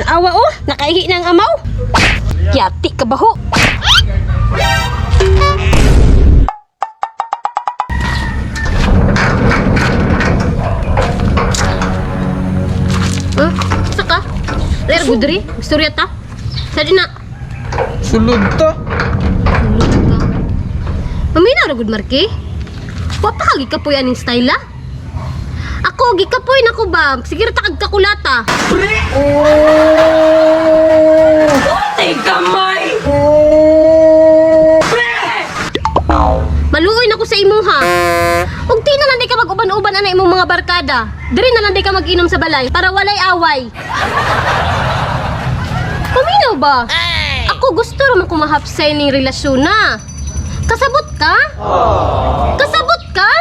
Tanawa oh, nakaihi ng amaw. Yati ka baho. Huh? Saka? Ler gudri, istorya ta. Sa di na. Sulod ta. Mamina ra gud Marky. Wa pa ka gikapoy aning style ah. Ako gikapoy na ko ba? Sige ra ta kag kakulata. Maluoy na ko sa imuha. Ug di na lang di ka mag-uban-uban ana imong mga barkada. Diri na lang di ka mag-inom sa balay para walay away. Paminaw ba? Ako gusto ra man kumahapsay ning relasyon na. Kasabot ka? Kasabot ka?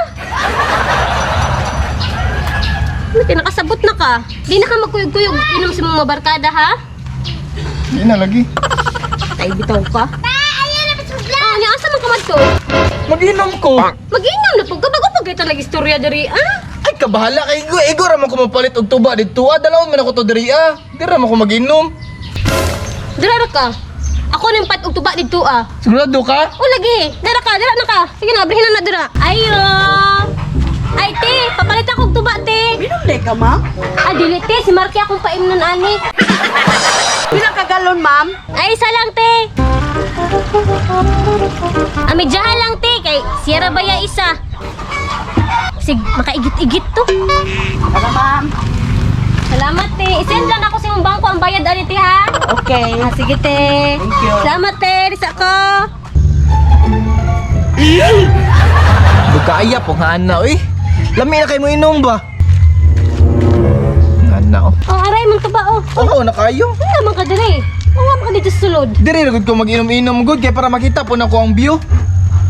Ano nakasabot na ka? Di na ka magkuyog-kuyog inom sa mga barkada ha? Di na lagi. Tay bitaw ka. Ah, nya asa man ka madto? Mag-inom ko. Mag-inom na pud ka bago pa kita lagi istorya diri ah. Ay kabahala kay Igo. Igo ra man ko mapalit og tuba didto ah. Dalawon man ako to diri ah. Di ra man ko mag-inom. Dira ra ka. Ako ning pat og tuba didto ah. Sigurado ka? O lagi, dira ka, dira na ka. Sige na, abrihin na na dira. Ayo. Ay te, papalit ako og tuba te. Minom na ka, ma'am? Ah, dili te, si Marky akong paimnon ani. Pila ka galon, ma'am? Ay, isa lang te. Amidyahan lang te, kay Sierra Baya isa. Sig, makaigit-igit to. Tara, ma'am. Salamat te. I-send lang ako sa imong bangko ang bayad ani te ha. Okay. Ah, sige te. Thank you. Salamat te, risa ko. Bukaya po nga ana oy. Lami na kay mo inom ba? Ana oh. Oh, aray man tuba oh. Oo na kayo. Wala man ka dire. Oo man ka dito sa sulod. Diri ra gud ko mag-inom-inom gud kay para makita po na ko ang view.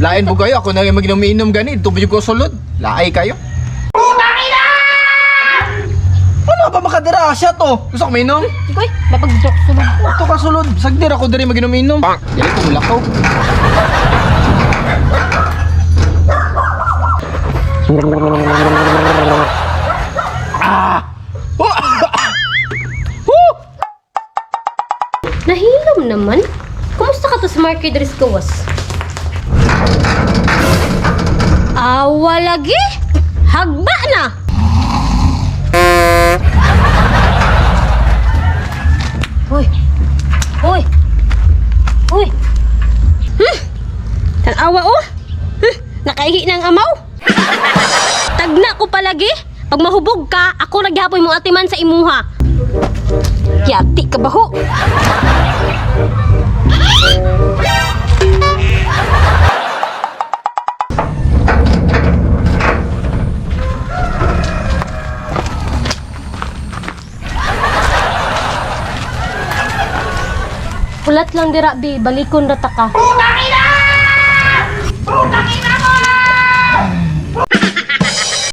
Lain po kayo ako na mag-inom-inom gani dito ko sulod. Laay kayo. Ano ba makadira siya to? Gusto ko mainom? Uy, mapag-joke sulod. Ito ka sulod. Sagdir ako diri mag-inom-inom. Dili ko mulakaw. Ah! Oh! Nahilom naman. Kumusta ka to sa Marky Dres Gawas? Awa lagi? Hagba na! Hoy! Hoy! Hoy! Hmm! Tanawa oh! Hmm! Nakaihi ng amaw! Tagna ko palagi! Pag mahubog ka, ako naghapoy mo atiman sa imuha. Yati ka baho! Ulat lang dira, bi. Balikon rata ka.